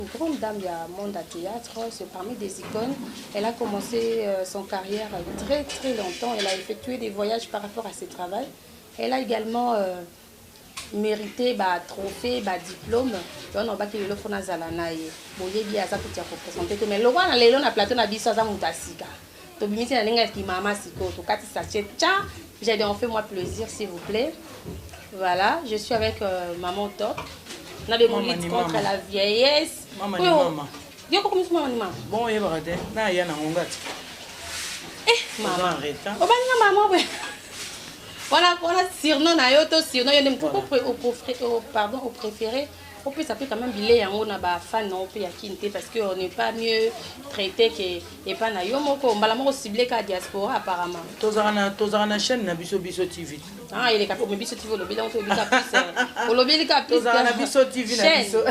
Une grande dame ya monde ya théâtre, c'est parmi des icônes. Elle a commencé son carrière très très longtemps. Elle a effectué des voyages par rapport à ses travaux. Elle a également mérité ba trophée, ba diplôme. Donc on va que lelo fona zala na ye. Boyebi aza kuti ya ko présenter te mais lokwa na lelo na plateau na biso aza mutu asika. Tobimisi na ndenge ya kimama sikoyo tokati sachet tcha. J'ai dit on fait moi plaisir, s'il vous plaît. Voilà, je suis avec maman Top. Na be lutte contre la vieillesse. Mama ni mama. Yo ko mama ni mama. Bon oyebaka te na ya na ngonga ti. Eh mama. Obani na mama boye. Voilà, voilà surnom na yo to surnom yo nde au pardon, au préféré opesa mpe quand même bilei yango na bafan na yo mpe ya kini te, parce que on n'est pas mieux traité que epa na yo moko. Mbala moko ciblé ka diaspora apparemment. Tozalaka na chaîne na biso, Biso TV. Ah, eleka mpe Biso TV. Olobi yango, tolobika plus, olobeli ka plus. Tozalaka na Biso TV na biso,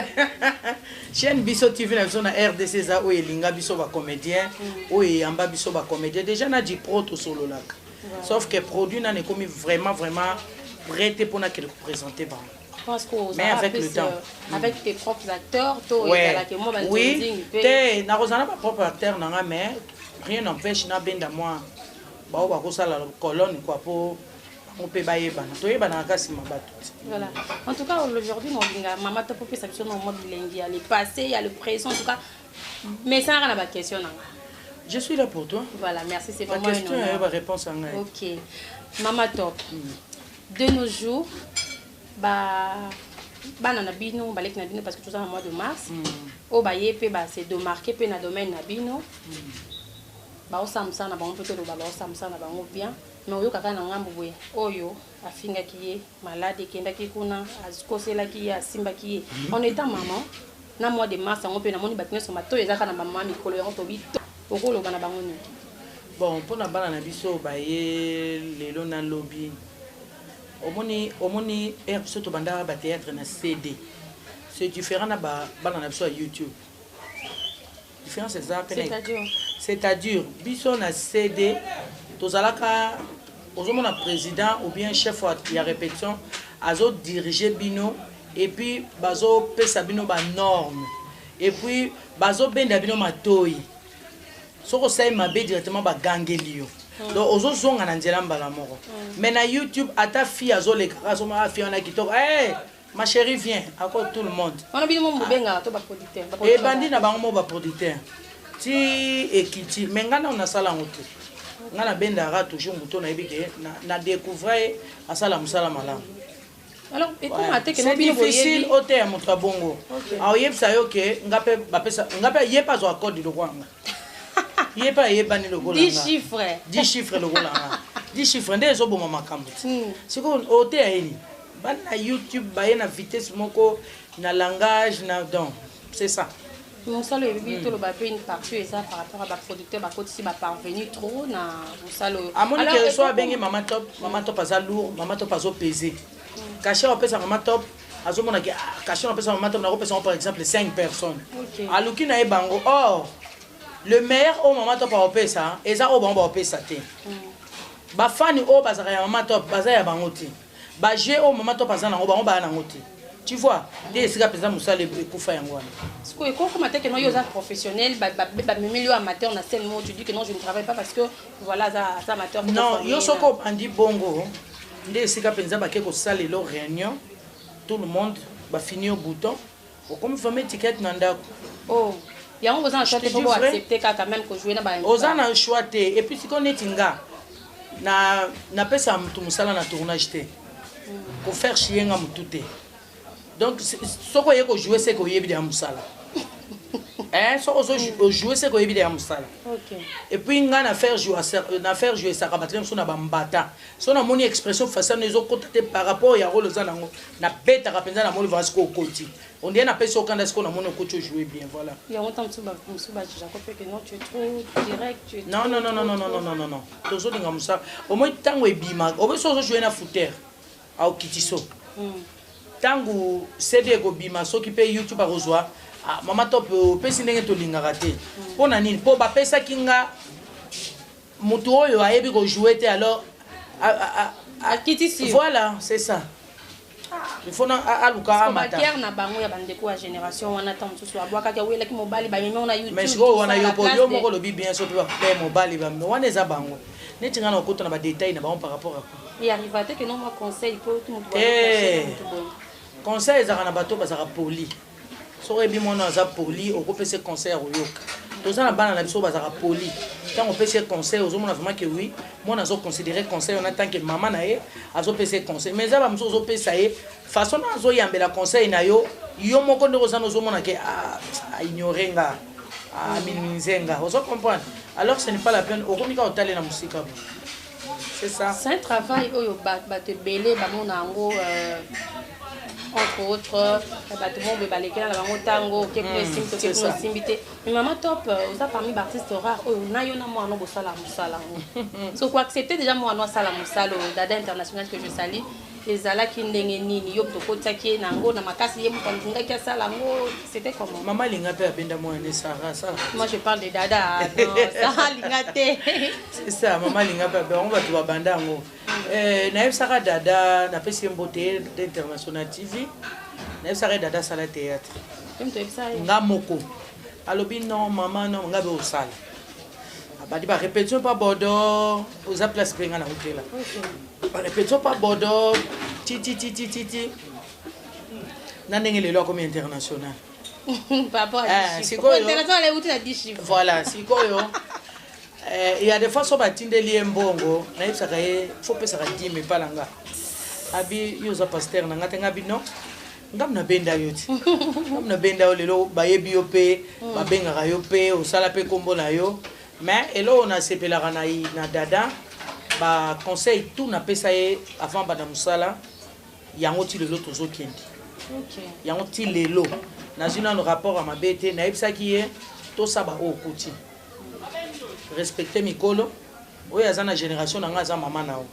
chaîne Biso TV na biso na RDC. Eza oyo elinga biso bacomédien, oyo eyamba biso bacomédien déjà na dipro tosololaka, sauf que produit nani ekomi vraiment vraiment prêt te mpona kende koprésenter bango. Pense que Mais avec plus, le temps. Avec tes propres acteurs to ouais. ezalaki mwa oui banzonzingi mpe? Te, nakozala na bapropre acteur na nga, mais rien n'empêche nabenda mwa bao bakosala colonne quoi, po bango mpe bayebana. Toyebanaka kaka nsima bato ti. Voilà. En tout cas, aujourd'hui, molinga mama to popesa biso na mwa bilengi ya le passé, ya le présent, en tout cas, mais ça na ba question na nga. Je suis là pour toi. Voilà, merci, c'est vraiment un question honneur. Yayo baréponse ya ngai. Ok. Mama Top. De nos jours, ba bana na bino, baleki na bino, parce que toza na mois de mars. Oyo baye mpe ba se démarquer mpe na domaine na bino. Baosala mosala na bango mpe toloba baosala mosala na bango bien. Mais oyokaka na ngambo boye oyo afingaki ye malade, ekendaki kuna, akoselaki ye, asimbaki ye. En étant maman, na mois de mars yango mpe namoni bato nyonso matoyo ezaka na bamama mikolo yango, tobi okoloba na bango nini? Bon, mpona bana na biso baye lelo na lobi, omoni ere biso tobandaka bathéâtre na CD, c'est différent na bana na biso ya YouTube. Différence eza pene. C'est-à-dire? C'est-à-dire, biso na CD tozalaka ozomona président ou bien chef ya répétition azodirige bino et puis bazopesa bino banorme et puis bazobenda bino matoi. Soki osali mabe, directement bagangeli yo, donc ozozonga na nzela mbala moko. Mais na YouTube, ata fille azolekaka, azomaka fille wana kitoko, hey, ma chérie, viens encore, tout le monde. Wana bino mo bobengaka to baproducteur? Ebandi na bango mo baproducteur ti ekiti. Mais ngai nano nasala yango te. Ngai nabendaka toujours moto nayebi ke na découvre ye, asala mosala malamu. Alors ekoma te ke C'est bino difficile. Boyebi Oteya moto ya bongo, aoyebisa yo ke nga mpe bapesa nga mpe, ye mpe azwa code lokola nga, ye mpe ayebani lokola 10 nga. chiffres. 10 chiffres lokola nga, 10 chiffres nde ezoboma makambo ti. Sikoyo oteya ye nini? Bana na YouTube baye na vitesse moko na langage na, donc c'est ça. Mosala oyo ebebi, toloba mpe une partie eza par rapport à baproducteur bakotisi baparvenu trop na mosala oyo. Amoni Alors, ke so abenge Mama Top, Mama Top aza lourd, Mama Top azopese cachet apesa Mama Top, azomona ke ah, cachet apesa Mama Top, nakopesa ngo par exemple 5 personnes. Aluki na ye bango, or le meilleur oyo Mama Top aopesa eza oyo bango baopesa te. Bafani oyo bazalaka ya Mama Top baza ya bango te. Baje oyo Mama Top aza nango, bango baya nango te. Tu vois nde esika mpenza mosala ekufa yango wana. Sikoyo ekokoma te ke non, yo oza professionnel, bamemeli yo amateur na scène moko, tu dis que non, je ne travaille pas parce que voilà, aza amateur? Non, yo soki obandi bongo nde esika mpenza bake kosalela réunion, tout le monde bafini yo bouton, okomi vraiment étiquette na ndako. Oh, yango boza na choix te, po boaccepte kaka même kojouer na ba Oza na choix te. Et puis sikoyo neti nga na napesa motu mosala na tournage te, kofaire chier nga motu te. Donc soki oye kojouer, seke oyebi deya mosala. Soki ojouer, seke oyebi deya mosala. Et puis nga na faire jouer esaka bato mosusu na bambata. So namoni expression faciale ezokota te par rapport ya rôle oza nango, nabetaka mpenza. Namoni vraiment sikoyo okoti, on dirait napesi okanda, sikoyo namoni okoti, ojouer bien, voilà. Yango ntango mosusu bajugeako mpe que non, tu es trop direct, tu es Non, non, non, non, non, non, non, non, non, tozolinga mosala. Omoi ntango ebima, oboyi so ozojouer na foutere, aokiti so ntango CD ekobima, soki mpe YouTube akozwa, ah, Mama Top opesi ndenge tolingaka te. Mpo na nini? Mpo bapesaki nga motu oyo ayebi kojouer te, alors akitisi. Voilà, c'est ça. Il faut na aluka amata. Ba guerre na bango ya bandeko ya génération wana, ntango mosusu abwakaki, awelaki mobali, bamemi na YouTube. Mais sikoyo wana yo po yo moko olobi bien, so mpe bape mobali wana eza bango neti ngai na okota na badétail na bango par rapport à quoi? Et arriva te que non, moi conseil po motu. Conseil ezalaka na bato bazalaka poli. Soki oyebi mwana aza poli, okopesa conseil ya koyoka. Toza na bana na biso bazalaka poli. Ntango opesi ye conseil, ozomona vraiment que oui, mwana azoconsidérer conseil wana tant que mama na ye azopesa ye conseil. Mais eza bamosusu, ozopesa ye façon na azoyambela conseil na yo, yo moko ndenge oza na ozomona que aignore nga, aminimize nga, ozo comprendre. Alors ce n'est pas la peine, okomi kaka otalela mosika bo, c'est ça. C'est un travail oyo bato ebele bamona yango, entre autres bato mo boye balekela na bango ntango oke kuna esimbi, toke kuna osimbi te. Mais mama Top, oza parmi baartiste rare oyo na yo na mwana bosala mosala yango. So koaccepte déjà mwana asala mosala oyo, Dada International que je sali, ezalaki ndenge nini? Yo tokotiaki ye nango na makasi, ye moto alingaki asala yango, c'était comment? Mama alinga mpe abenda mwana nde Sara asala. Moi je parle de Dada, non, Sara alinga te. C'est ça, mama alinga mpe bango bato babanda yango. Nayebisaka Dada, napesi ye mbote d'International TV, nayebisaka ye: "Dada, asala théâtre." Nga moko alobi: "Non mama, non, nga mpe osala." Abandi barépétition mpa Bodo, oza place mpe nga na kotela barépétition mpa Bodo tititititi na ndenge lelo akomi international. Voilà, sikoyo ya des fois so batindeli ye mbongo, nayebisaka ye: "Faut pesaka dîme epa na nga." Abi: "Yo oza pasteur na nga te." Nga bi: "Non, ngamu nabenda yo ti, ngamu nabenda yo. Lelo bayebi yo mpe babengaka yo mpe osala mpe nkombo na yo." Mais eloko nasepelaka na Dada, baconseil tout napesa ye avant banda mosala yango, ti lelo tozokende yango, ti lelo nazwi nano rapport ya mabe te. Nayebisaki ye: "Tosaba oyo okuti, respecte mikolo oyo aza na génération na ngai, aza mama na yo,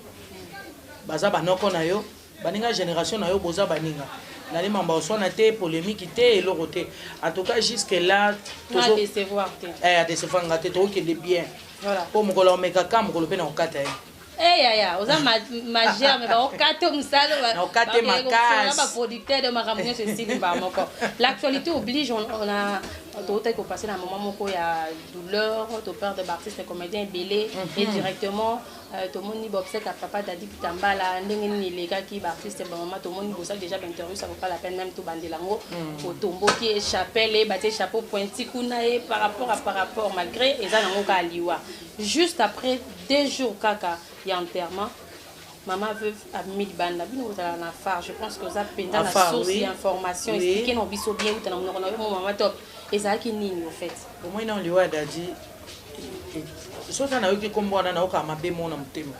baza banoko na yo, baninga génération na yo, boza baninga nalimamba, oswana te, polémique te, eloko te." En tout cas jusque là adécevoir nga te, tokokende bien. Mpo mokolo omekaka, mokolo mpe na kokata ye. Eyaya, oza majeur, mais baokate mosala. Naokate makasi. Baproducteur de makambo nyonso esili mbaa moko. L'actualité oblige, on a toutaki kopasser na moment moko ya douleur, toperdre baartiste comédien ebele et directement tomoni baobsèques ya papa Dadi Pitambala, ndenge nini elekaki, baartiste, bamama. Tomoni bosali déjà bainterview, ça vaut pas la peine même tobandela yango. Otomboki echapelle, batie chapeau pointi kuna ye par rapport malgré eza nango kaka liwa. Juste après 2 jours kaka ya enterrement, mama veuve abimi libanda. Bino kozala na phare, je pense que oza mpenza na source ya information. Explique na biso bien, uta na monoko na yo mo, mama Top, ezalaki nini au fait? Omoi na liwa ya Dadi, soki nayoki nkombo wana, nayokaa mabe mo na motema.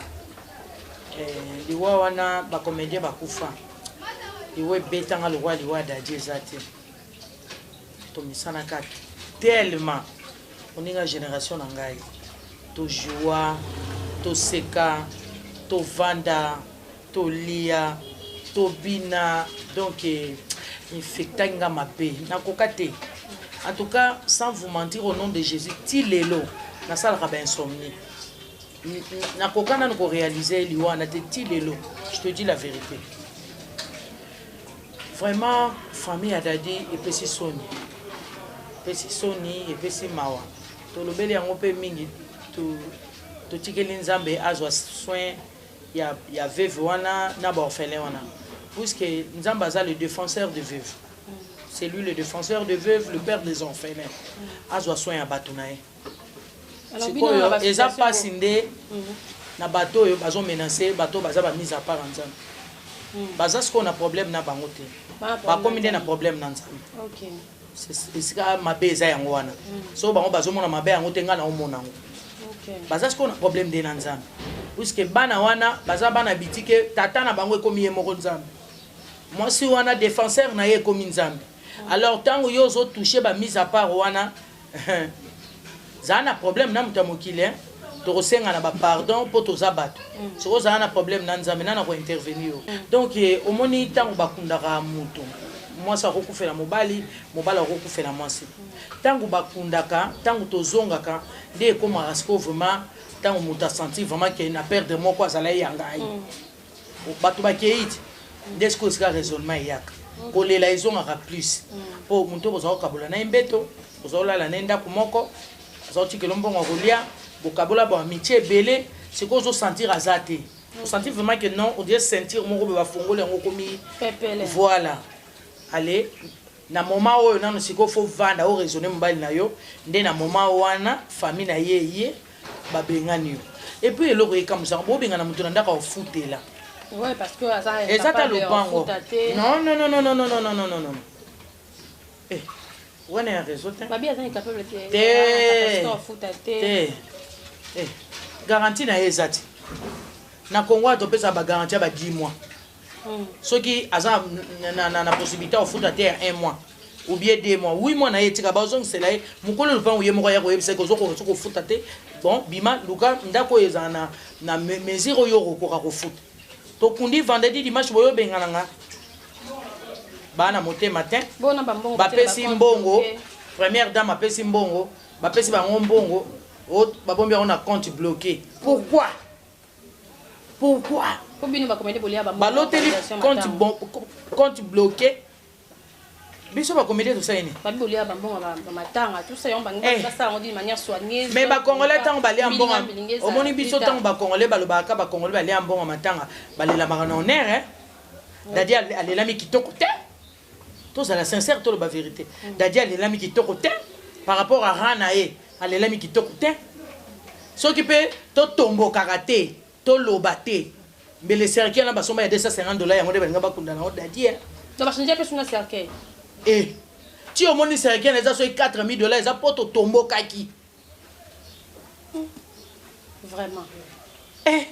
Liwa wana, bacomédien bakufa, liwa ebetanga lokwa liwa ya Dadi eza te. Tomisanaka tellement, oninga génération na ngai, tojua, toseka, tovanda, tolia, tobina. Donc infectaki nga mabe, nakoka te. En tout cas, sans vous mentir, au nom de Jésus, ti lelo nasalaka bainsomnie, nakoka nanu koréaliser liwa wana te ti lelo. Je te dis la vérité, vraiment famille ya Dadi epesi soni, epesi soni, epesi mawa. Tolobeli yango mpe mingi, totikeli Nzambe azwa soin ya veuve wana na baorphelin wana, puisque Nzambe aza le défenseur de veuve, c'est lui le défenseur de veuve, le père des orphelins. Azwa soin ya bato na ye. Sikoyo eza mpasi nde na bato oyo bazomenace bato baza bamise à part ya Nzambe. Baza sikoyo na problème na bango te, bakomi nde na problème na Nzambe. Esika mabe eza yango wana. So bango bazomona mabe yango te, ngai naomona yango. Baza sikoyo na problème nde na Nzambe, puisque bana wana baza bana bitike, tata na bango ekomi ye moko Nzambe, mwasi wana défenseur na ye ekomi Nzambe. Alors ntango yo ozotouche bamise à part wana, zala na problème na moto ya mokili, tokosenga na bapardon mpo toza bato. Soki ozala na problème na Nzambe, nana kointervenir yo? Donc omoni, ntango bakundaka moto, mwasi akokufela mobali, mobali akokufela mwasi. Ntango bakundaka, ntango tozongaka nde ekomaka sikoyo vraiment ntango moto asentir vraiment que na perdre moko azala ye ya ngai. Bato bakei ti Nde sikoyo esika raisonnement eyaka, kolela ezongaka plus, mpo moto oyo bozala kokabola na ye mbeto, bozala kolala na ye ndako moko, aza kotikela mbongo ya kolia, bokabola ba amitié ebele. Sikoyo ozosentir aza te, osentir vraiment que non, on dirait ceinture moko boye bafongoli yango, okomi pepele. Voilà, allez, na moment oyo nano sikoyo faut vanda, oraisonne mobali na yo. Nde na moment wana famille na ye ye babengani yo. Et puis eloko ekamusaka, bobengana moto na ndako afutela. Ouais, parce que aza Eza ta incapable ya lopango. kofuta te. Non, non, non, non, non, non, non, non, non, non, eh, wana ya réseau te. Babi aza incapable te. Te. Aza na capacité ya kofuta te. Te, eh, garantie na ye eza te. Na Congo awa topesaka bagarantie ya ba 10 mois. Soki aza na possibilité ya kofuta te ya 1 mois ou bien 2 mois, 8 mois na ye etika, bazongisela ye. Mokolo lopango, ye moko aya koyebisa ke ozokoka soki kofuta te, bon, bima, luka ndako oyo ezala na mesure oyo okokoka kofuta. Tokundi vendredi, dimanche boyo obengana nga. Baa na motema te. Bona bambongo. Bapesi mbongo, première dame apesi mbongo, bapesi bango mbongo, babombi yango na compte bloqué. Pourquoi? Pourquoi? Po bino bacomédie bolia bambongo. Baloteli compte, bon, compte bloqué. Biso bacomédie tosali nini? Babi bolia bambongo bamatanga, tout ça, yango bango Eh. basala yango d'une manière soigneuse. Mais bacongolais, ntango balia mbongo, Milinga, milinga, omoni biso, ntango bacongolais balobaka, bacongolais balia mbongo matanga, balelamaka na honneur, eh? Dadi alelami kitoko te. Tozala sincère, toloba vérité. Dadi alelami kitoko te par rapport à ran na ye, alelami kitoko te. Soki mpe totombokaka te, toloba te, mbele cercueil na basomba ya 250 $, yango nde balinga bakunda nango Dadi, eh. Donc bachange mpe suna cercueil. E ti omoni cercueil na eza soki 4000 $, eza mpo totombokaki. Vraiment. Eh.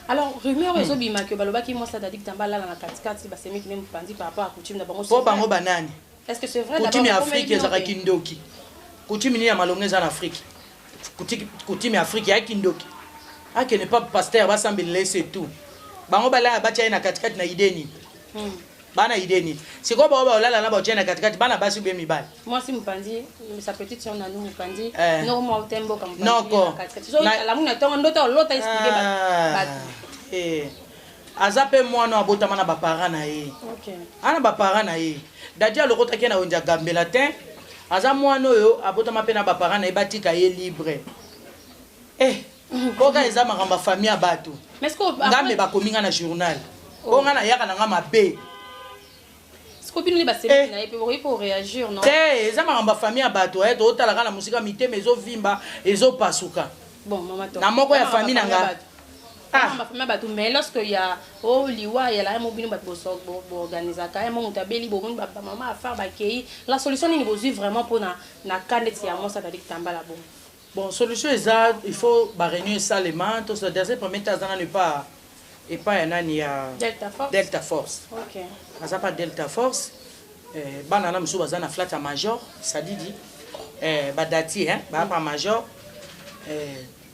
Alors rumeur oyo ezobimaki, balobaki mwasi Dadi Kitamba alala na katikati, basemiki ne mopanzi par rapport à coutume na bango. Mpo bango banani? Est ce que c'est vrai? Coutume ya Afrique ezalaka kindoki. Coutume nini ya malongo eza na Afrique? Coutume ya Afrique ya kindoki. Akende pa pasteur, basambelela ye, c'est tout. Bango balala, batia ye na katikati na idée nini? Bana idée nini? Sikoyo bao baolala na baotia ye na katikati, bana basi ubie mibali? Mwasi mopanzi, sa petite sœur Nanu mopanzi. Eh. Noko mwa ute mboka mopanzi. Noko. Na katikati. So alamu na ntongo, ndoto olota, explique bato. Eh. Aza mpe mwana abotama na baparent na ye. Ana baparent na ye. Dadi alokotaki ye na wenze ya Gambela te. Aza mwana oyo abotama mpe na baparent na ye, batika ye libre. Eh, mpoka eza makambo ya famille ya bato. Mais est-ce que Ngambe bakomi nga na journal mpo nga nayaka na nga mabe. Est-ce que bino nde basemiki Eh. na ye mpe bokoki ko réagir, non? Te, eza makambo ya famille ya bato. Tozotalaka na mosika, mitema ezovimba, ezopasuka. Bon, mama to Na moko ya famille na nga. Ah. Famille ya bato, mais lorsque ya o liwa ya la mo bino bato boorganisaka ya mo moto abeli, bomoni bamama affaire bakei, la solution nini bozwi vraiment mpona na ka ndeti ya mwasi Dadi Kitambala bongo? Bon, solution eza, il faut baréunion esalema. Tosa dans un premier temps, aza nano epa ya nani ya Delta Force. Delta Force. Aza pa Delta Force. Bana na mosusu baza na flat ya major Sadidi, badati, hein, baa pa major.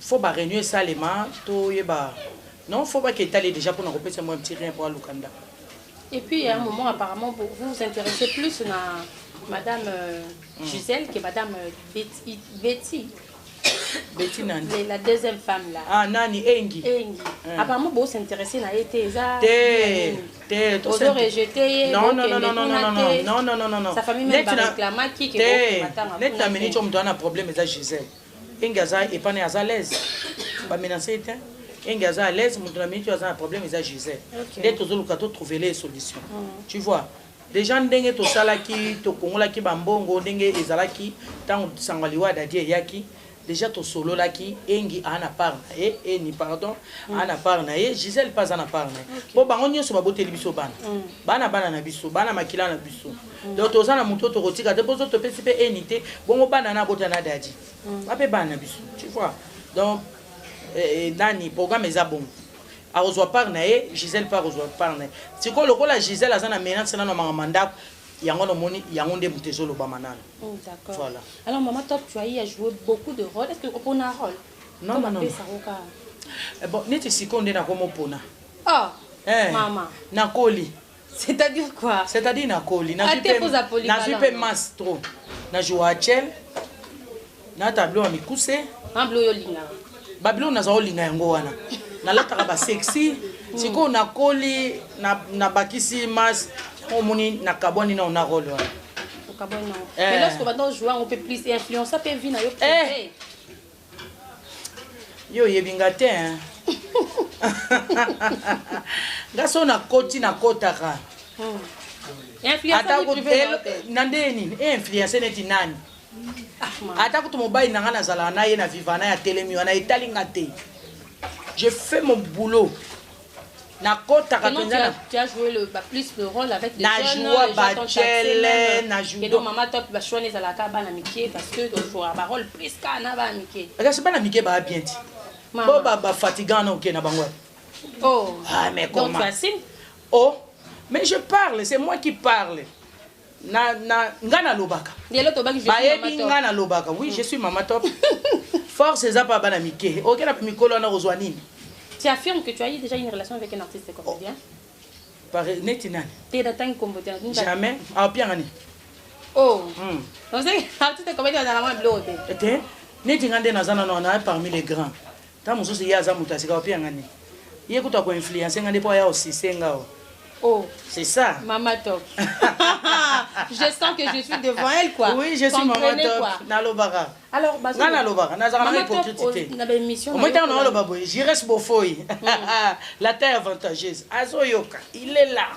Faut baréunion esalema, toyeba. Non, faut bake etali déjà mpona kopesa mwa petit rien mpo aluka ndako. Et puis, il y a un moment, apparemment, vous vous intéressez plus à Madame Gisèle que Madame Betty. Betty, Betty nani? La deuxième femme là. Ah, nani, Engi? Engi. Apparemment, vous s'intéressez à été. Ça, Te, te. Vous rejeté. Non, non, non, non, non, non, non, non, non, non, non, non. Sa famille même Neti va réclamer qui te, neti na minute oyo, moto aza na problème eza Gisèle. Engi aza epane, aza à l'aise, bamenace ye te. Engi aza à l'aise. Moto na minute oyo aza na problème eza Gisèle. Nde tozoluka totrouver ye solution. Tu vois déjà ndenge tosalaki, tokongolaki bambongo, ndenge ezalaki ntango sango ya liwa ya Dadi eyaki, déjà tosololaki. Engi aa na part na ye, eni, pardon, aa na part na ye, Gisèle mpe aza na part na ye, mpo bango nyonso baboteli biso bana, bana, bana na biso, bana makila na biso. Donc toza na moto tokotika te, mpo so topesi mpe eni te, bongo bana na abota na Dadi bape bana na biso, tu vois. Donc nani, programme eza bongo: akozwa part na ye, Gisèle mpe akozwa part na ye. Sikoyo lokola Gisèle aza na menace nano makambo ya ndako, yango nomoni yango nde moto ezolobama nano. D'accord. Voilà. Alors, Maman Top, tu as eu à jouer beaucoup de rôles. Est-ce que on a un rôle? Non, non, non. Bon, neti sikoyo nde nakomopona. Ah, Eh, maman. Nakoli. C'est-à-dire quoi? C'est-à-dire nakoli. Ah, te poza polyvalent. Nazwi mpe masse trop na joua achel na tableau ya mikuse. Un bleu oyo olingaka. Babiloko naza kolinga yango wana, nalataka basexy. Sikoyo nakoli, nabakisi masse, omoni nakabwani nao na role wana. Okabwani nango. Eh. Mais lorsque obanda ojouer yango mpe plus influence mpe vie na yo Eh. privée. Yo oyebi nga te, hein? Nga so nakoti, nakotaka. Influence Ata vie privée na yo te. Na ndenge nini einfluence neti nani? Ah, mama. Ata kutu mobali na nga nazalaka na ye na viva na ya telemi wana, etali nga te. Je fais mon boulot, nakotaka Sinon, tu mpenza as, na tu as joué le, bah, plus le rôle avec des Na jeunes, joua les gens t'ont ba taxé tchele, même. na judo. Et donc, maman top, bah, choix ezalaka bana mike parce que ojouaka ba rôle plus ka na bana mike. Kasi bana mike baa bien ti. Mama. Bo bafatigant na oke na bango wapi? Oh. Ah, mais Donc, comment? tu assumes? Oh, mais je parle, c'est moi qui parle. Na nga nalobaka. Lelo tobaki, je suis Bayebi maman top. nga nalobaka. Oui, je suis mama top. Force eza pa bana mike. Oke na mikolo wana kozwa nini? Tu affirmes que tu as eu déjà une relation avec un artiste comédien? Neti nani? Te, natangi kombo te. Jamais. Aopianga nini? Oh. Donc, c'est artiste comédien azala mwa biloko te. Te, neti nga nde naza nano wana parmi les grands. Ntango mosusu ye aza moto asika, aopianga nini? Ye kutu akoinfluence nga nde mpo aya osise nga o. Oh. C'est ça. Mama top. Je sens que je suis devant elle, quoi. Oui, je suis mama Comprenez, top. quoi. Nalobaka. Alors, Nga nalobaka, nazalaka na Mama top, hypocrite te. na ba émission Omoi na yo ntango naoloba boye, jires bofoi, la taille avantageuse, azoyoka, il est là,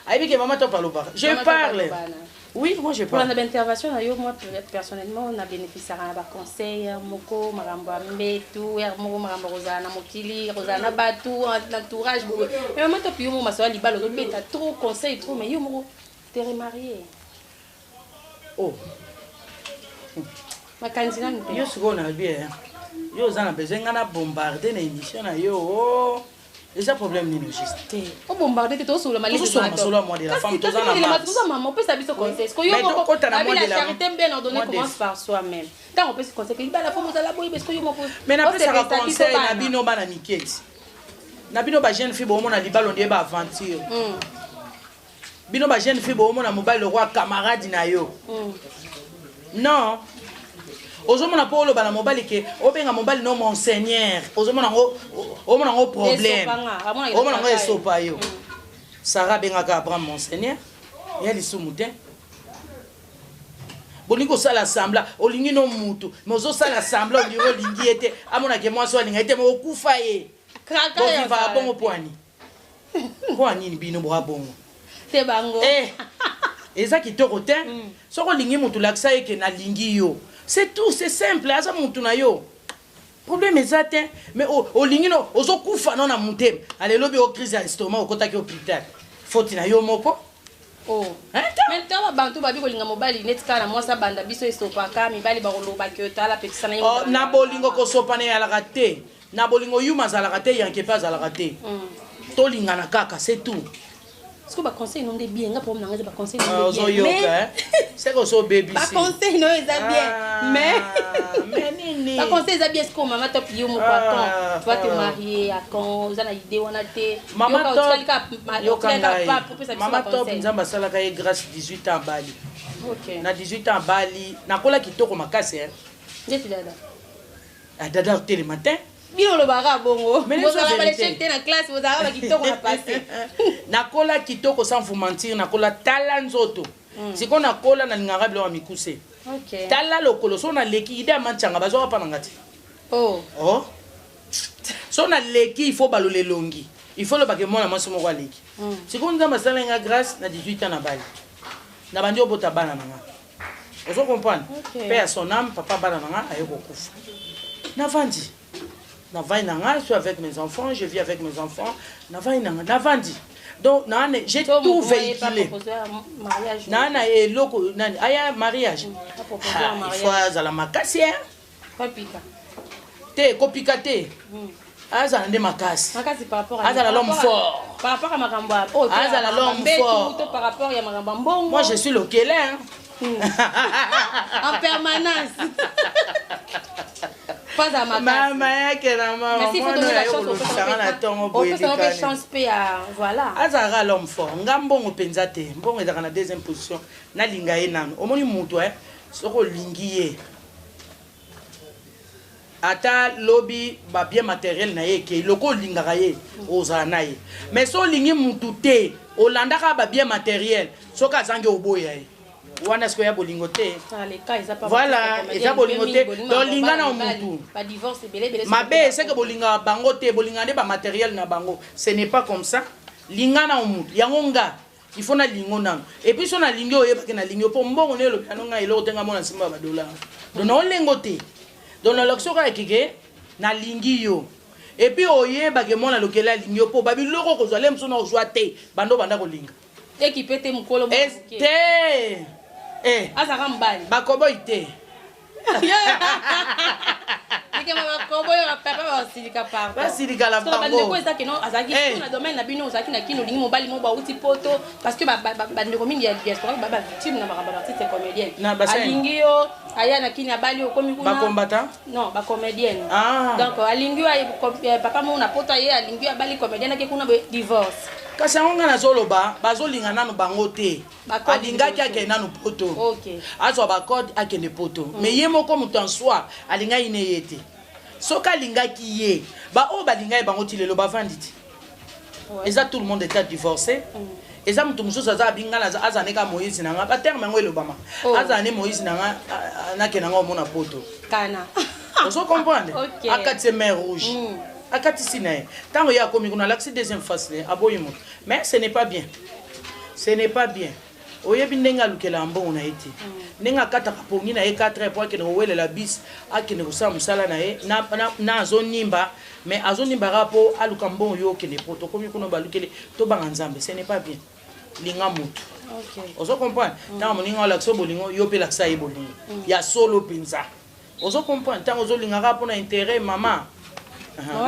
ayebi ke mama top alobaka. Je Mama Top parle. aloba, na. Oui, moi je Kolanda parle. baintervention na yo, moi personnellement na bénéficiaka na baconseil moko, makambo ya mbetu ere moko, makambo ya kozala na mokili, kozala na bato, entourage boye. Mais mama top, yo moko masolo ya libala ozobeta trop conseil trop, mais yo moko te remarié? Oh. Makanisi nanu te. Yo sikoyo nalobi, yo oza na besoin nga na bombarde na émission na yo. Oh, eza problème nini juste? Te, obombarde te, tozosola. Tozosola masolo ya mois de la femme, toza na mars. Toza mama, opesa biso conseil. Parce que yo Mais moko tokota na babi mois la de la- charité bien ordonnée mois de- commence par soi-même. Ntango opesi conseil ke libala fo mozala boye, parce que yo moko Mais napesaka osepelisa biso conseil na bana. bino bana miketi, na bino bajeune fille, boomona libala ondie baaventure. Bino bajeune fille, boomona mobali lokwa camarade na yo. Non, ozomona mpo oloba na mobali ke obenga mobali no monseigneur, ozomona yango, omona yango problème. Esopanga, amonaka Omona yango esopaka ye. esopa yo. Sara abengaka Abraham monseigneur, ya lisumu te. Bolingi kosala semblant, olingi no mutu, mais ozosala semblant, ondiri olingi ye te, amonake mwasi oyo alinga ye te, me okufa ye. Kaka ya Bovivaka ozala bongo te. mpo ani, mpo anini bino boka bongo? Te, bango. Eh, eza kitoko te. Soki olingi motu, lakisa ye ke nalingi yo, c'est tout, c'est simple. Aza motu na yo, problème eza te. Mais olingi no, ozokufa no na motema, alelobi o crise ya estomac, okotaki hôpital, faute na yo moko. Oh. Hein? Mais ntango bantu babi kolinga mobali neti kaka na mwasi abanda biso, esopaka mibali, bakolobaki otala pekisa na ye. Oh, na bolingo kosopana eyalaka te. Na bolingo yuma azalaka te, yanke mpe azalaka te. Tolingana kaka, c'est tout. Parce que baconseil no nde bien, nga problème nanga eza baconseil Ah, no nde bien, ozoyoka mais seke osobebisi. Baconseil no eza bien, mais mais nini? Baconseil eza bien. Sikoyo mama top, yo moko, à Ah, quand tu vas te ah. marier? À quand? Oza na idée wana te? Mama Yoka, top, otikali kaka yoka otikali kaka ngai. pa opesa biso Mama top, baconseil. Nzambe asalaka ye grâce, 18 ans abali. Ok. Na 18 ans abali, nakola kitoko makasi, eh. Ndeti dada. Ah, dada otelema te. Bino olobaka bongo. Mais les Bozalaka vérité. balechec te na classe, bozalaka bakitoko na passé. Nakola kitoko, sans vous mentir, nakola, tala nzoto. Sikoyo nakola, nalingaka biloko ya mikuse. Tala lokolo, so naleki ide ya mantianga, bazwaka mpa nanga te. Oh. Oh, so naleki, il faut balola elongi, il faut lobake mwana mwasi moko aleki. Sikoyo Nzambe asala nga grâce, na 18 ans nabali, nabandi obota bana na nga, ozo comprendre? Ok. Mpe ya son âme, papa bana na nga aye kokufa, navandi, navandi na nga, je suis avec mes enfants, je vis avec mes enfants, navandi na nga, navandi. Donc naane, j'ai So, tout moto oyo ye véhiculé. proposé ya mariage? Naa na eloko nani aya mariage? A proposé ya Ah, il mariage. faut azala makasi, hein. Papika. Te, kopika te, azala nde makasi. Makasi par rapport à Azala par l'homme rapport à- fort. Par rapport à makambo ya oyo to ya Azala makambo l'homme mbetu, fort. to par rapport ya makambo ya mbongo? Moi je suis lokele, hein. En permanence pas à makasi. Mama yake na mama. Mais s'il faut mwana donner la oyo chance, kolobisanga na ntongo boye opesa mpe elekani. chance mpe ya voilà. Azalaka l'homme fort. Nga mbongo mpenza te, mbongo ezalaka na deuxième position. Nalinga ye nano. Omoni mutu, e soki olingi ye, Ata lobi ba bien materiel na ye ekei, lokola olingaka ye, ozala na ye. Mais soki olingi mutu te, olandaka ba bien materiel, soki azangi oboya ye. Wana sikoyo ya bolingo te. Voilà, eza bolingo te. Donc linga na mutu. Mabe eseke bolingaka bango te, bolingaka nde ba materiel na bango. Ce n'est pas comme ça. Linga na mutu. Yango nga il faut nalingo nano. Et puis so nalingi oyeba ke nalingi yo po mbongo ne elobi ano nga eloko te nga mona nsima ba dollar. Donc na olengo te. Donc na lakisi kaka kike nalingi yo. Et puis oyeba ke mwana lokele alingi yo po ba biloko kozwa le mosusu na ozwa te bando banda kolinga. Ekipe te mokolo moko. Te. Eh. Azaka mobali. Bakoboy te. Basilika na bango eza keno azalaki eh. na domaine na bino ozalaki na kino olingi mobali moko bauti poto parce que bandeko mingi ya diaspora ba bavictime na makambo ya artiste comédienne alingi yo aya na kini abali okomi kuna bakombata non bacomédienne ah. Donc alingi yo eh, papa moko na poto aye alingi yo abali comédienne ake kuna divorce. Kasi yango ngai nazoloba bazolinga nanu bango te. Alingaki akende nanu poto, azwa bacode akende poto. Mais ye moko moto en soi alingaki ne ye te. Soki alingaki ye, baoyo balingaki bango ti lelo bavandi ti eza tout le monde est divorcé. Eza moto mosusu aza abi ngai aza ne ka Moïse na nga, baterme yango elobama. Azala ne Moïse na nga, nakende nga omona poto. Kana ozo comprendre? Akatisi mer Rouge, akatisi na ye. Ntango ye akomi kuna, alakisi deuxième face ne, aboyi moto. Mais ce n'est pas bien, ce n'est pas bien. Oyebi ndenge alukelaka mbongo na ye te, ndenge akataka pongi na ye 4 heures po akende kowelela bis, akende kosala mosala na ye na azonimba. Mais azonimba kaka mpo aluka mbongo. Yo okende poto, okomi kuna, balukeli. Tobanga Nzambe, ce n'est pas bien. Linga motu, ozo comprendre? Ntango moninga olakisa bolingo, yo mpe lakisa ye bolingo ya solo mpenza, ozo comprendre? Ntango ozolingaka mpona intérêt, mama,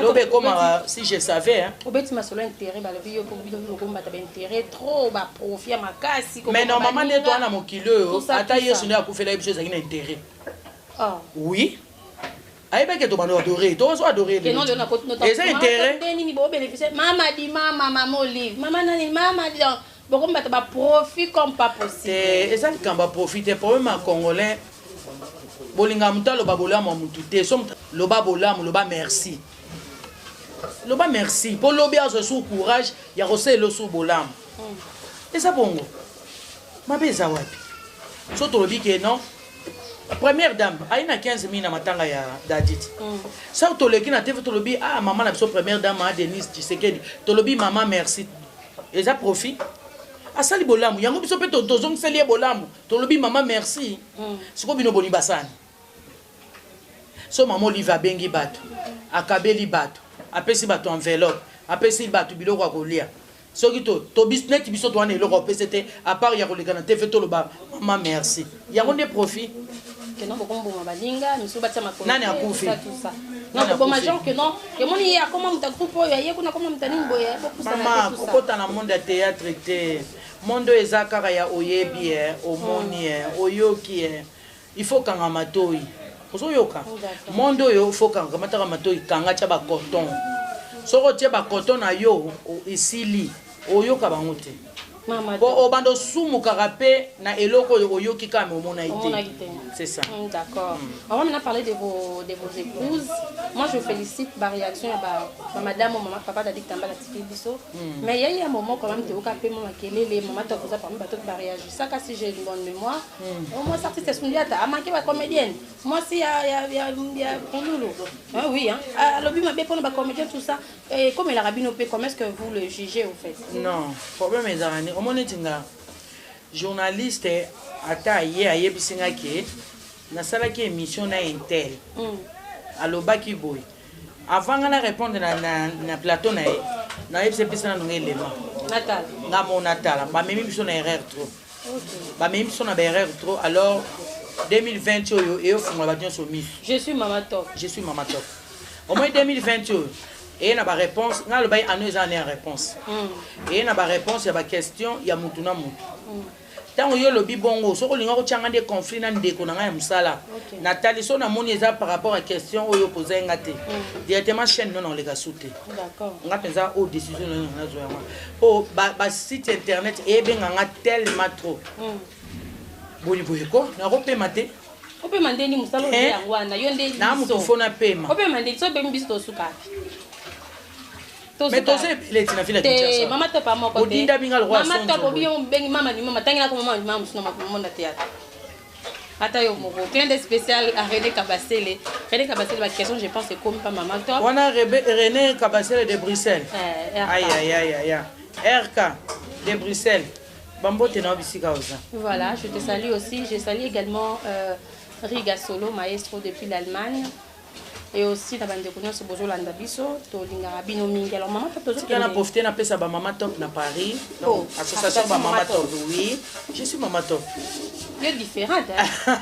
lobi ekomaka si je savais, hein. Obeti masolo intérêt, balobi yo okombata baintérêt trop, baprofit ya makasi. Mais normalement nde toa na mokili oyo, ata Yesu nde akufela ye biso, ezalaki na intérêt. Oui, ayebaki tobanda adore, tozo adore, eza intérêt. Nini bobénéficie? Mama di mama, mama Olive, mama nani, mama di bokombata baprofit comme pas possible. Te, eza likambo ya profit te. Problème ya Congolais, bolingaka moto aloba bolamu ya motu te. So moto loba bolamu, loba merci, loba merci mpo lobi azwa sur courage ya kosalela osu bolamu. Eza bongo, mabe eza wapi? So tolobi ke non, première dame ayi na 15 000 na matanga ya Dadit. So toleki na TV, tolobi: "Ah, mama na biso première dame a Denise Tshisekedi." Tolobi: "Mama, merci." Eza profit, asali bolamu yango, biso mpe tozongiseli ye bolamu, tolobi: "Mama, merci." Sikoyo bino boni basani? So mama Olive abengi bato, akabeli bato, apesi bato enveloppe, apesi bato biloko ya kolia. Soki to neti biso towana eloko apesi te, à part ya koleka na TV toloba: "Mama, merci." Yango nde profit. Que non, bokomboma baninga misu, batia makolo. Nani akufi? Non, koboma genre que non, emoni ye akoma moto ya groupe oyo, aye kuna akoma moto nini boye. Mama, kokota na monde ya théâtre te. Monde oyo eza kaka ya oyebi e, omoni e, oyoki e. Il faut kanga matoi, ozoyoka? Monde oyo, faut kanga mataka matoi, kanga, tia bacoton. Soki otie bacoton na yo, esili, oyoka bango te. Po obanda osumukaka mpe na eloko oyo oyoki kaka, me omonaki te. C'est ça. D'accord. On va maintenant parler de vos épouses. Moi, je félicite ma réaction à ba, ba madame, maman, papa David Tambala Tiki Biso. Mais il y a eu un moment quand même, tu as fait mon makelele, maman t'a posé parmi bato qui va réagir. Ça, si j'ai une bonne mémoire. Au moins, artiste Sundiata a manqué ma comédienne. Moi, si, il y a, il y a, il y a Pululu. Ah, oui, hein. Alobi mabe pour la comédienne, tout ça. Et comme il a rabino, comment est-ce que vous le jugez, au fait? Non, problème ezalaka nini? Omoni neti nga journaliste, ata ye ayebisi nga ke nasalaki émission na intel, alobaki boye, avant nga na répondre na plateau na ye, nayebisi: "Epesa nanu nga elema." Natala. Nga mo natala, bamemi biso na erreur trop. Bamemi biso na baerreur trop. Alors 2020 oyo eyofungola bato nyonso miso. Je suis Mama Top. Je suis Mama Top. Au moins 2020 oyo eye na baréponse. Nga alobaki ano eza ane ya réponse. Eye na baréponse ya baquestion ya mutu na mutu. Ntango yo olobi bongo, soki olinga kotyanga nde conflit na ndeko na ngai ya mosala, natali so namoni eza par rapport à question oyo opoza nga te, directement chaîne no naoleka su te. Nga mpenza oyo décision nayo nazwa yango, po basite internet eyebenganga tellement trop. Boni boye ko, nakopema te. Opema ndeni mosala oyo yango wana yo nde na motu fo napema. Opema ndeni so obemi biso tosuka wapi? Mais toza ebele ti na ville ya Kinshasa. Mama Top moko te. Odinda binga lokola Mama Top obi yo bengi mama ni mama tangela ko mama ni mama musu na monde théâtre. Ata yo moko. Clin d'œil spécial à René Kabasele. René Kabasele ba question, je pense, comme pas Mama Top. Wana René Kabasele de Bruxelles. Eh, aïe aïe aïe aïe. RK de Bruxelles. Bambote na bisika oza. Voilà, je te salue aussi. Je salue également Riga Solo, maestro depuis l'Allemagne. Et aussi na bandeko nyonso bozolanda biso, tolingaka bino mingi. Alors Mama Top, tozokende na profiter napesa ba Mama Top na Paris. Donc, oh, association ba Mama Top. Oui, je suis Mama Top. Yo différente, hein?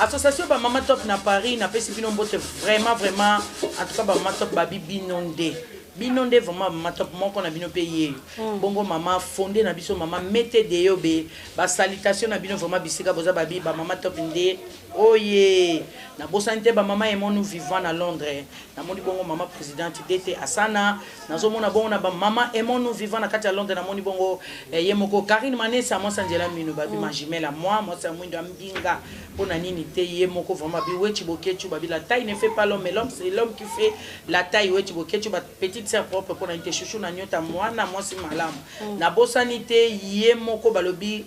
Association ba Mama Top na Paris, napesi bino mbote vraiment vraiment. En tout cas ba Mama Top babi bino nde. Bino nde vraiment Mama Top moko na bino pe yeyo. Bongo mama fondé na biso mama mete de yo be ba salutation na bino vraiment bisika boza babi ba Mama Top nde. Oye, nabosani te ba mama Aimons-nous vivant na Londres. Namoni bongo mama présidente DT Asana, nazomona bongo na ba mama Aimons-nous vivant na kati ya Londres, namoni bongo ye moko Karine Manessa, mwasi Angela Minu babi ma jumelle à moi, mwasi ya mwindo ya mbinga pona nini te ye moko vraiment bi wechi bokechu babi la taille ne fait pas l'homme, mais l'homme c'est l'homme qui fait la taille. Wechi bokechu ba petite sœur propre pona nini te chouchou na nyota mwana mwasi malamu. Nabosani te ye moko balobi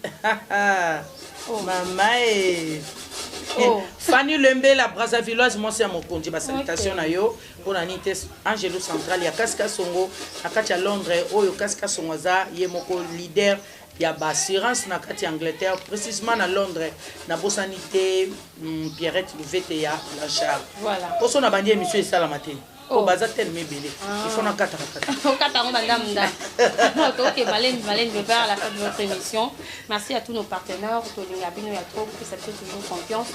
Oh. Mama e. Oh. Fanny Lembe la Brazzavilloise mwasi ya mokonzi ba salutation na yo pona nini te Angelo Central ya Kasika Songo na kati ya Londres oyo Kasika Songo aza ye moko leader ya ba assurance na kati ya Angleterre précisément na Londres. Nabosani te Pierrette Louvete ya Blanchard. Voilà. Poso na bandi émission esalama te. Oh. Oh, baza tellement ebele. Il faut nakata kata. Okata yango bandambu ndambu. Ok, Malène, Malène, vers à la fin de notre émission. Merci à tous nos partenaires, tolinga bino ya trop, que ça fait toujours confiance.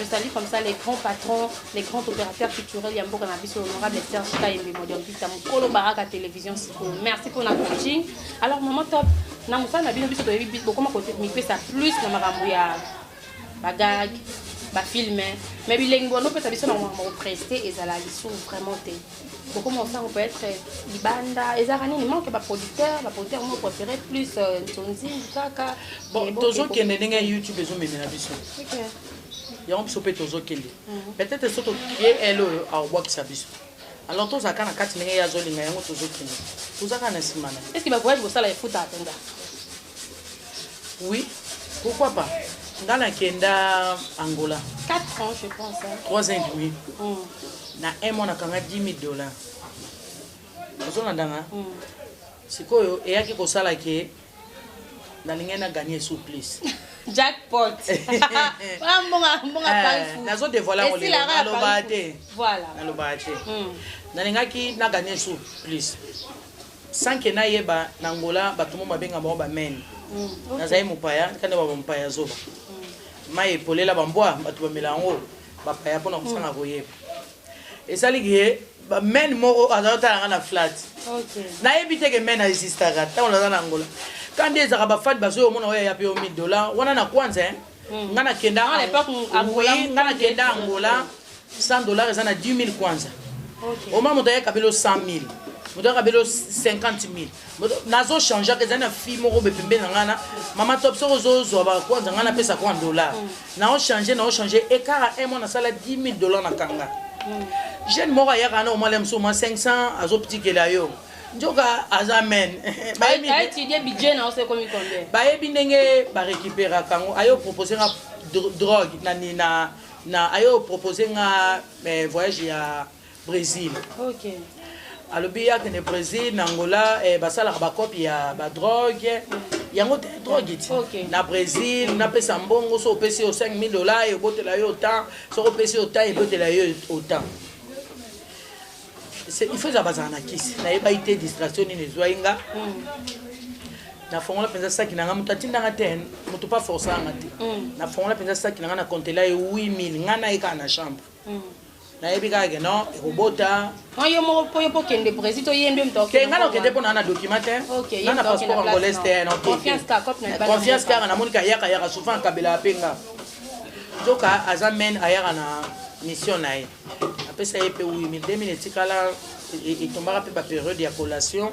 Je salue comme ça les grands patrons, les grands opérateurs culturels ya mboka na biso, honorable Serge Kayembe, Modiambita, Mokolo Baraka Télévision Siko. Merci pour la coaching. Alors, Maman Top, na mosala na bino biso toyebi biso bokoma komipesa plus na makambo ya bagag, bafilme, mais bilengi wana opesa biso na makambo kopreste ezala lisusu vraiment te. Bokoma osango peut-être libanda ezalaka nini manque baproducteur, baproducteur mo préféré plus nzonzi kaka. Bon, tozokende ndenge ya YouTube ezomemela biso. Ok. Yango biso mpe tozokende. Peut-être so tokrie ele oyo akobwakisa biso. Alors tozalaka na kati ndenge ye azolinga yango tozokende. Tozalaka na nsima na ye. Est-ce que bavoyage bosala efutaka mpenza? Oui, pourquoi pas? Nga nakenda Angola. 4 ans, je pense. Hein. 3 ans et demi. Na un mois nakanga 10 000 $. Ozolanda nga? Sikoyo eyaki kosala ke nalingai na gagner sous plus. Jackpot. Wana mbonga mbonga Paris foot. Nazo dévoiler yango lelo. Esilaka ya Naloba Paris te. foot. Voilà. Naloba te. Nalingaki na gagner sous plus. Sans que nayeba na Angola bato mo babenga bango bamene. Nazali mopaya kande ba mopaya zoba. Mai epolela bambwa bato bamela yango bapaya mpona kosanga koyeba. Esaliki ye bamene moko azali otalanga na flat. Nayebi te ke mene existaka ntango naza na Angola. Kandi ezalaka bafani bazoyo omona oyo ya pe yo 1000 $ wana na kwanza, hein. Nga nakenda À l'époque, Angola, Oui, nga nakenda Angola 100 $ eza na 10 000 kwanza. Oma moto ayaka belo 100 000, moto ayaka belo 50 000. Nazochangeaka ezali na fille moko boye pembeni na ngai na Mama Top, soki ozozwa bakwanza ngai napesa kwa dollar, naochange naochange écart ya un mois nasala 10 000 $ na kanga. Jeune moko ayaka na omwala mosusu mwa 500 azopitikela yo, nzoka aza men. A étudier budget na c'est comme combien? Bayebi ndenge barécupéraka yango. Ayo propose nga drogue na na ayo propose nga voyage ya Brésil. Alobi akende Brésil na Angola, basalaka bakope ya badrogue yango te, drogue ti na Brésil. Napesa mbongo, so opesi yo 5000 $ ebotela yo autant, soki opesi yo autant ebotela yo autant. Il faut ezala bazala na kisi. Nayebaki te distraction nini ezwai nga. Nafongola mpenza saki na nga, moto atindanga te, moto pa forçanga te. Nafongola mpenza saki na nga, na kontela ye 8000. Nga naye kaka na chambre, nayebi kaka ke non, ekobota. Yo moko mpo yo mpo okende Brésil to ye nde moto? Te, nga na okende mpo na na document te, nga na passeport angolaise te. Confiance kaka, namoni ka ayaka ayaka souvent, akabelaka mpe nga. Nzoka aza men, ayaka na mission na ye. Apesa ye mpe 8000, 2000 etikala. Etombaka mpe bapériode ya collation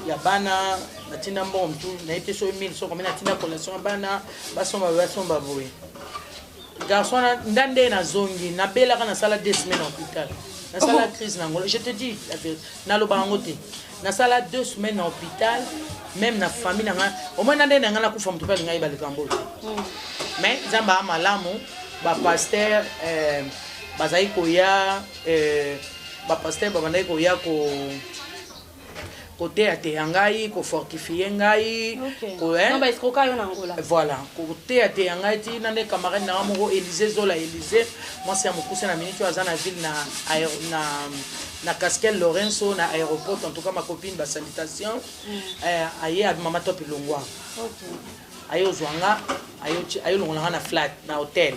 ya bana, natinda mbongo motu naye mpe so 1000 so combien, natinda collation ya bana, basomba basomba boye. Garçon wana nda nde nazongi, nabelaka, nasala 2 semaines na hôpital, nasala crise na Angola. Je te dis la vérité, naloba yango te. Nasala 2 semaines na hôpital, même na famille na ngai. Omoi na nde na ngai nakufa, moto mpe alingai yeba likambo te. Mais Nzambe aa malamu, bapasteur bazali koya, bapasteur babandaki koya ko koteyateya ngai, kofortifie ngai. Non, baescroka yo na Angola. Voilà, koteyateya ngai ti na nde camarade nanga moko, Élysée Zola, Élysée mwasi ya mokuse, na minute oyo aza na ville na Castel Lorenzo, na aéroport. En tout cas, ma copine, basalutation. Aye mama Top elongwa. Aye ozwa nga, aye olongola nga na flat na hotel,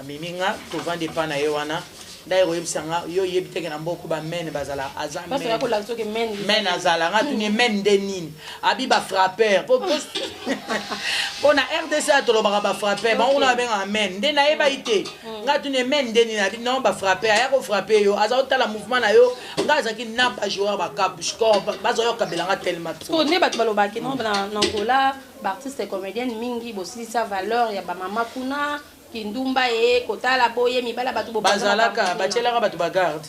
amemi nga, tovandi epa na ye wana. Nde koyebisa nga: yo oyebi teke na mboka bamene bazala, aza Parce que kolakisa soki men. Men azala. Nga tuni: men nde nini? Abi bafrappeur, mpo na RDC ya tolobaka bafrappeur, bango kuna babengaka men. Nde nayebaki te. Nga tuni: men nde nini? Abi non, bafrappeur, aya kofrappe yo, aza kotala mouvement na yo. Nga azalaki na bajoueur bakabscore, bazala kokabelanga tellement trop. Nde bato balobaki non, na Angola baartiste comédienne mingi bosilisa valeur ya bamama kuna, kindumba ye kotala boye mibala bato. Bazalaka batielaka bato bagarde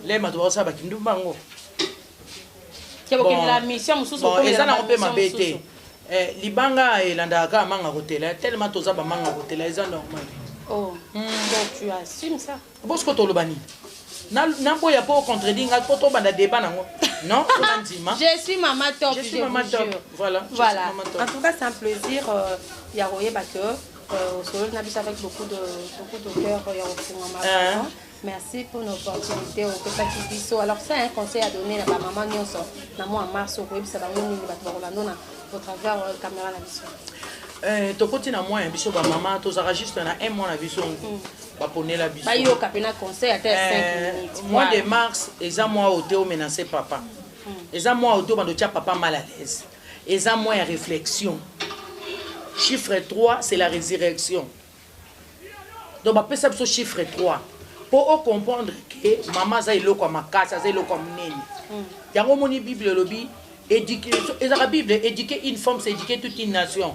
le bato bakosala bakindumba yango. Bokendela mission mosusu. Bon, eza nango mpe mabe te. Libanga elandaka kaka manga kotela, tellement toza bamanga kotela, eza normal. Oh. Donc tu assumes ça? Bosiko toloba nini? Naboya mpo contredire nga mpo tobanda débat nango? Non, mpona ndima. Je suis Mama Top. Je suis Mama Top, voilà. Voilà, en tout cas, c'est un plaisir ya koyeba que osololi na biso avec beaucoup de cœur ya kofungama. Merci pour l'opportunité opesaki biso. Alors, c'est un conseil à donner na bamama nyonso na mois mars, okoyebisa bango nini, bato bakolanda na au travers caméra na biso? Tokoti na mois ya biso bamama, tozalaka juste na un mois na biso baponela biso. Bayoka mpena conseil ata ya 5 minutes. Mois de mars eza mois oyo te omenace papa, eza mois oyo te obanda otya papa mal à l'aise, eza mois ya réflexion. Chiffre 3, c'est la résurrection. Donc bapesa biso chiffre 3 mpo ocomprendre ke mama aza eloko ya makasi, aza eloko ya monene. Yango omoni Bible elobi, ezalaka Bible: éduquer une femme, c'est éduquer toute une nation.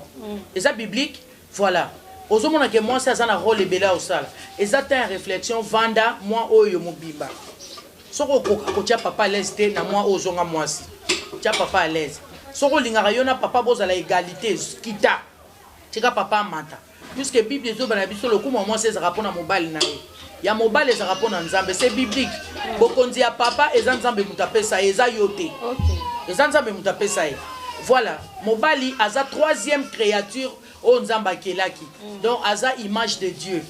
Eza biblique, voilà. Ozomona ke mwasi aza na rôle ebele ya kosala. Eza temps ya réflexion. Vanda mwa oyo mobimba. Soki okoka kotia papa à l'aise te na mwa oyo, ozonga mwasi, tia papa à l'aise. Soki olingaka yo na papa bozala égalité, kita, tika papa amata, puisque Bible ezobana biso lokumu ya mwasi ezalaka mpona mobali na ye, ya mobali ezalaka mpona Nzambe. C'est biblique. Bokonzi ya papa eza Nzambe moto apesa ye, eza yo te. Eza Nzambe moto apesa ye. Voilà, mobali aza troisième créature oyo Nzambe akelaki. Donc aza image de Dieu.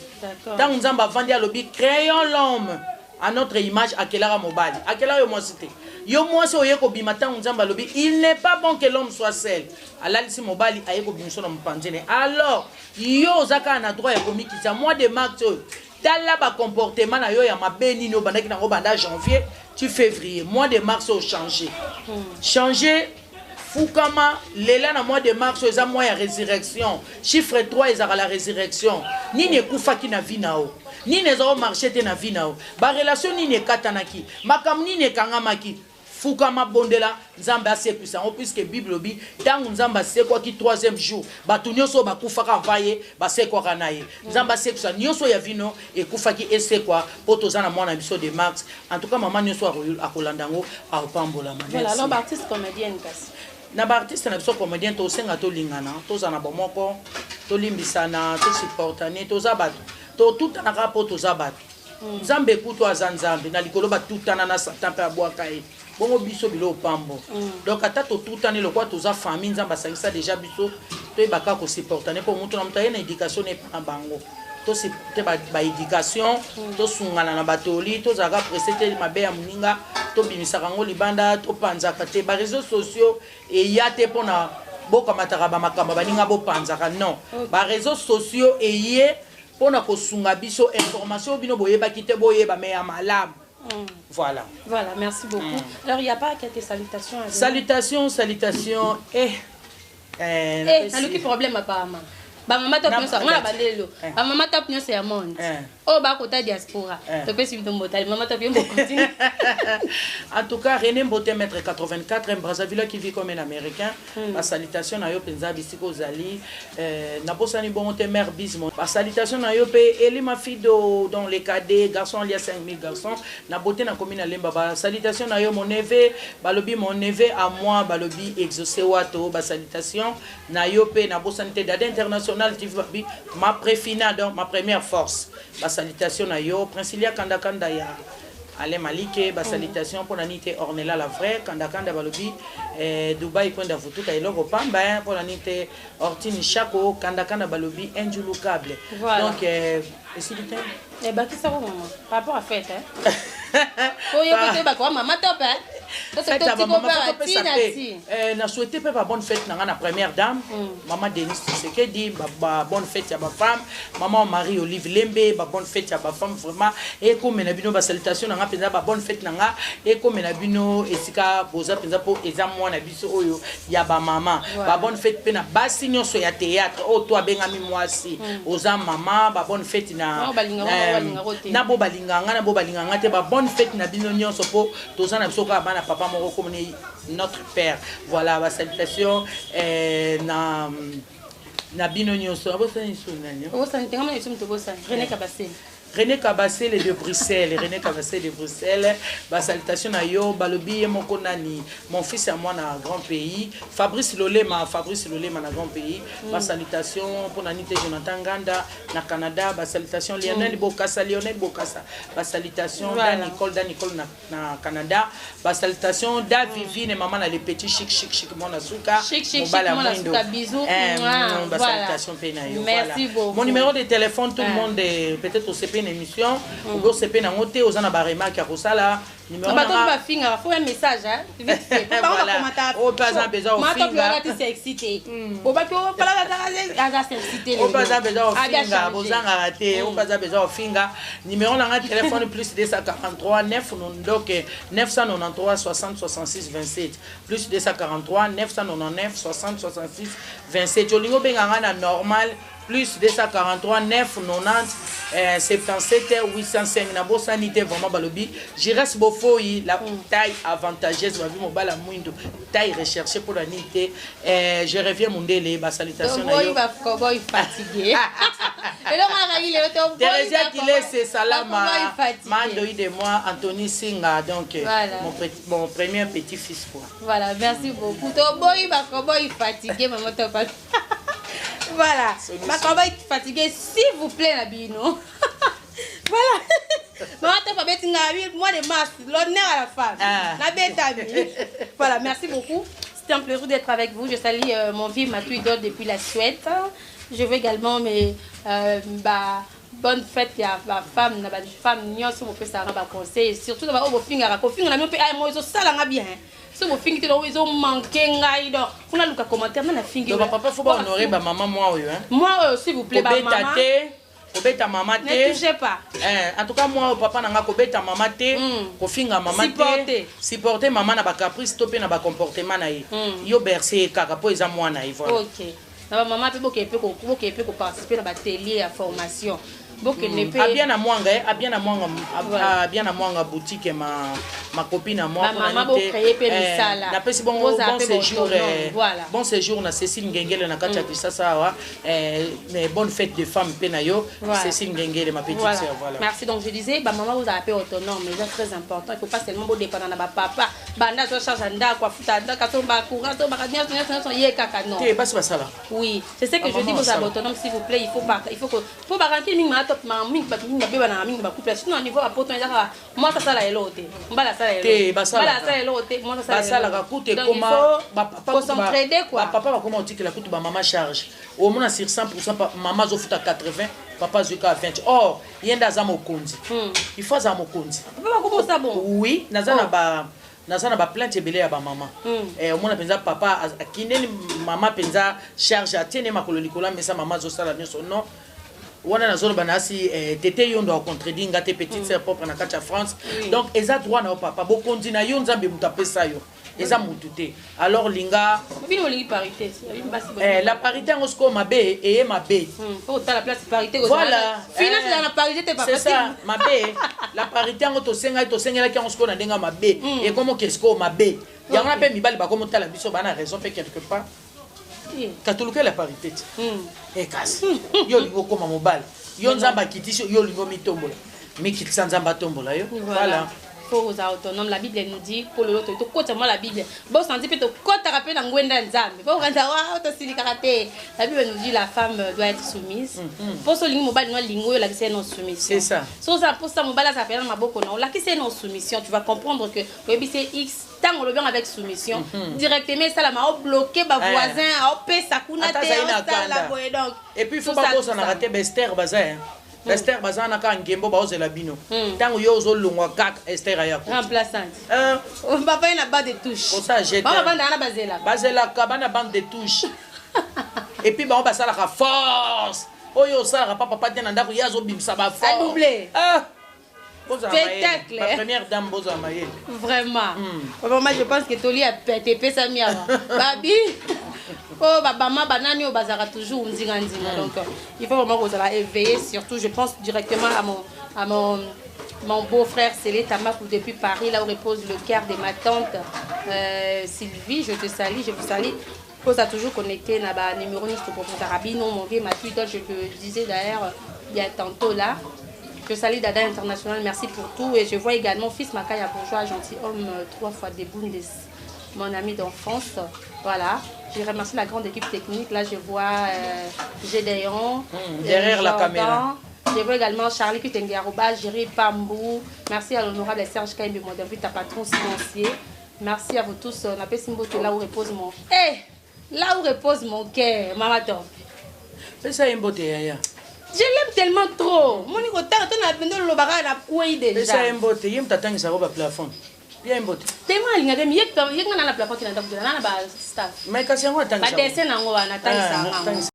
Ntango Nzambe avandi, alobi: créons l'homme à notre image. Akelaka mobali, akelaka yo mwasi te. Yo mwasi oye kobima ntango Nzambe alobi: il n'est pas bon que l'homme soit seul. Alalisi mobali, aye kobimisa na mopanzi ne. Alors yo oza kaka na droit ya komikitisa. Mois de mars oyo, tala bacomportement na yo ya mabe nini obandaki nango banda janvier ti février. Mois de mars oyo, change, change, fukama lela. Na mois de mars oyo eza mois ya résurrection. Chiffre 3 ezalaka la résurrection. Nini ekufaki na vie na yo? Nini eza omarche te na vie na yo? Barelation nini ekatanaki? Makambo nini ekangamaki? Fukama, bondela Nzambe asekwisa yango, puisque Bible elobi ntango Nzambe asekwaki troisième jour, bato nyonso oyo bakufaka mva ye basekwaka na ye. Nzambe asekwisa nyonso ya vino ekufaki, esekwa, mpo toza na mwana biso de mars. En tout cas, mama nyonso akolanda yango akopambolama. Voilà, alors baartiste comédienne kasi? Na baartiste na biso comédien, tosenga tolingana, tozala na bomoko, tolimbisana, tosupportane. Toza bato, totutanaka mpo toza bato. Nzambe ekutu aza Nzambe na likolo, batutana na Satan mpe abwaka ye. Bongo biso biloko pambo. Donc ata totutani, lokola toza famille, Nzambe asangisa déjà biso, toyebaka kosupportane, mpo moto na moto aye na éducation na epa na bango. Tosupporte baéducation, tosungana na batoli, tozalaka presse te. Mabe ya moninga tobimisaka yango libanda, topanzaka te. Baréseaux sociaux eya te mpona bokamataka bamakambo baninga bopanzaka, non. Baréseaux sociaux eye mpona kosunga biso, information bino boyebaki te, boyeba me ya malamu. Voilà. Voilà, merci beaucoup. Alors, il n'y a pas quelques salutations à donner? Salutations, salutations. Naluki problème apparemment. Bamama top nyonso nga na bandeli lelo, bamama top nyonso ya monde oyo bakota diaspora, topesi bino mbotali. Mama top, yo mocontinue. En tout cas, René Mbote, maître 84, Brazzaville, qui vit comme un Américain, basalutation na yo mpenza bisika ozali. Nabosani bongo te mare Bismo, basalutation na yo mpe Elima Fido dans le cadet garçon alia 5000 garçons na beauté na komi na Lemba. Basalutation na yo, mon neveu, balobi mon neveu à moi, balobi Exaucé Wato, basalutation na yo mpe. Nabosani te Dada International TV, babi ma préfina, donc ma première force, basalutation na yo. Princilia Kandakanda ya Alain Malike, basalutation. Mpona nini te Ornella la vraie Kandakanda, balobi Dubai kwenda vutuka eloko pamba. Mpona nini te Ortini Chako Kandakanda, balobi Injulukable. Donc esili te. Ebakisako mama par rapport à fête oyo kote bakoa mama top. Na souhaité mpe babonne fête na nga na première dame, mama Denis Tshisekedi, babonne fête ya bafemme, mama Marie Olive Lembe, babonne fête ya bafemme. Vraiment ekomela bino, basalutation na nga mpenza, babonne fête na nga ekomela bino esika boza mpenza, mpo eza mwana biso oyo ya bamama. Babonne fête mpe na basi nyonso ya théâtre oyo to abengami mwasi, oza mama, babonne fête na bo balingaka nga, na bo balingaka nga te, babonne fête na bino nyonso, mpo toza na biso kaka bana papa moko komoni notre père. Voilà, basalutation na bino nyonso. Abosani so nani? Obosani te, ngama biso moto obosani René Kabasele. René Kabasele de Bruxelles, René Kabasele de Bruxelles, basalutation na yo. Balobi ye moko nani, mon fils à moi na grand pays, Fabrice Lolema, Fabrice Lolema na grand pays, basalutation. Mpona nini te Jonathan Nganda na Canada, basalutation. Lionel Bokassa, Lionel Bokassa, basalutation. Da Nicole, Da Nicole na Canada, basalutation. Da Vivine, mama na le petit chic chic chic, mwana suka. Chic chic chic, mwana suka, bisous. Basalutation mpe na yo. Merci beaucoup. Mon numéro de téléphone, tout le monde, peut-être osepe une émission obi osepe nango te, oza na baremarque ya kosala. Bato bafingaka, faut un message vite fait. Oyo mpe aza mpenza ofinga, excité obaki aza excité. Oyo mpe aza mpenza ofinga, bozangaka te. Oyo mpe aza mpenza ofinga, numéro na nga téléphone plus 243 9, donc 993 60 66 27, plus 243 999 60 66 27. Olingi obenga nga na normal, plus 243 990 77 805. Nabosani te vraiment, balobi Jires Bofoi, la taille avantageuse, babi mobala mwindo, taille recherchée. Mpona nini te je reviens mondele, basalutation na yo. Cowboy fatigué. Thérésia Kilese Salama Mandoi de moi, Anthony Singa, donc voilà. Mon premier petit-fils quoi. Voilà, merci beaucoup. Toboyi ba cowboy fatigué, maman top. Voilà, ba cowboy fatigué, s'il vous plaît, na bino. Voilà. Maman top abeti nga mois de mars, l'honneur à la femme. Ah. Na betami. Voilà, merci beaucoup. C'était un plaisir d'être avec vous. Je salue mon vieux Matou Idol depuis la Suède. Je veux également mes bah, bonne fête ya bafemme, na bafemme nyonso bopesaka baconseil, surtout na baoyo bofingaka. Kofinga na bino mpe ay mo ezosalanga bien. So bofingi te, ezomanke ngai, donc kuna luka commentaire na nafingi. Donc bapapa, faut bahonorer bamama mwa oyo. Moi oyo, s'il vous plaît. Kobeta te, kobeta mama te. Ne touchez pas. En tout cas moi, papa na nga, kobeta mama te, kofinga mama te, supporter mama na bacaprice to mpe na bacomportement na ye. Yo berce ye kaka mpo eza mwana ye, voilà. Ok, na bamama mpe bokee mpe koparticipe na baatelier ya formation, bokende mpe. Abia na mwanga, abia na mwanga, abia na mwanga boutique, ma copine à moi. Mama, bocréer mpe misala. Napesi bongo bon séjour, bon séjour na Cécile Ngengele na kati ya Kisasa awa. Mais bonne fête de femme mpe na yo, Cécile Ngengele, ma petite sœur, voilà. Merci. Donc je disais, bamama ozala mpe autonome, eza très important. Il faut pas seulement bodépendre na bapapa, banda azo charge ya ndako, afuta ndako, asomba courant, asombaka nyonso nyonso nyonso ye kaka, non. Te, basi basala. Oui, c'est ce que je dis, bozala autonome, s'il vous plaît. Il faut pas, il faut que po baranki mingi maa top mingi, bato mingi babebanaka mingi bacouple, surtout na niveau bapoto. Eza kaka mwasi asala eloko te, mobali asala te. Asala eloko te, mwasi asala. Basalaka kutu, ekoma bapapa bakoma otikela kutu bamama charge. Omona sur 100, mama azofuta 80, papa azwi kaka 20. Or ye nde aza mokonzi, il faut azala mokonzi. Oui, naza na baplainte ebele ya bamama. Omona mpenza papa akindeli mama mpenza charge, atiene makolo likolo ya mesa, mama azosala nyonso. Non. Wana nazoloba na asi eh, tete yondo acontredit nga te, petite sœur propre na kati ya France. Donc eza droit na yo papa, bokonzi na yo, Nzambe moto apesa yo, eza motu te. Alors linga Bino bolingi parité. Basi. Eh, la parité yango sikoyo mabe eye mabe. Po otala place parité. Voilà. Finance ezala na parité te, papa. C'est ça, mabe. La parité yango tosengai, tosengelaki yango sikoyo na ndenge ya mabe, ekomoke sikoyo mabe yango na mpe mibali bakomotala biso, bana raison mpe quelque part. Katoluka la parité ti. E kasi yo olingi okóma mobali, yo Nzambe akitisi yo, yo olingi omitombola, mikitisa, Nzambe atombola yo. Voilà. Faut kozala autonome. La Bible nous dit, mpo lelo tokota mwa la Bible, bosanti mpe tokɔtaka mpe na ngwenda ya Nzambe, po okanisa wa tosilikaka te. La Bible nous dit: la femme doit être soumise. Mpo so olingi mobali no alingi oyo, olakisi ye no soumission. C'est ça. So ozala mposa mobali azala pena na maboko na, olakisi ye no soumission, tu vas comprendre que oyebisi ye x. Ntango olobi yango avec soumission, directement esalama, obloquer bavoisin, aopesa kuna Ata te, azali na osala kanda. boye donc. Et puis faut tout ça, tout babosanaka ça. te, baester baza ya baester baza na kaka ngembo, baozela bino. Ntango yo ozolongwa kaka, ester aya kuti. Remplaçante. Papa ye na bas de touche. Kosa jete. Bango bavandaka na bazelaka. Bazelaka bana bande de touche, et puis bango basalaka force oyo osalaka pa papa te na ndako, ye azobimisa baforce. Adoublé. Ah! Bozala mayele. Spectacle. Ba première dame, bozala mayele. Vraiment, vraiment, je pense que toli ya pete epesami awa, babi oyo babama banani oyo bazalaka toujours nzinga nzinga. Donc il faut vraiment kozala éveillé. Surtout je pense directement à mon beau-frère Célé Tamakou depuis Paris, là où repose le cœur de ma tante Sylvie. Je te salue, je vous salue. Posa toujours connecté na ba numéro nyonso toproposaka bino. Mon vieux Mathieu, je te disais d'ailleurs il y a tantôt là. Je salue Dada International, merci pour tout. Et je vois également Fils Makaya Bourgeois, gentilhomme, trois fois des Bundes, mon ami d'enfance. Voilà. Je remercie la grande équipe technique. Là, je vois Gédéon. Derrière la Jordan. caméra. Je vois également Charlie Kutengiaroba, Jerry Pambou. Merci à l'honorable Serge Kaimbi Modavi, ta patron financier. Merci à vous tous. On appelle Simboto là où repose mon. Eh Là où repose mon cœur, Mama Top. Pesa ye mbote, yaya. Je l'aime tellement trop. Moni kotanga to na bendo lobaka na kwei déjà. Pesa ye mbote, ye moto atangisaka baplafond ya ye mbote. Tellement alingaka mi ye ye nga na plafond te na ndako na ba staff. Mais kasi yango Ba atangisaka. dessin nango wana atangisaka Ah, yango. atangisa.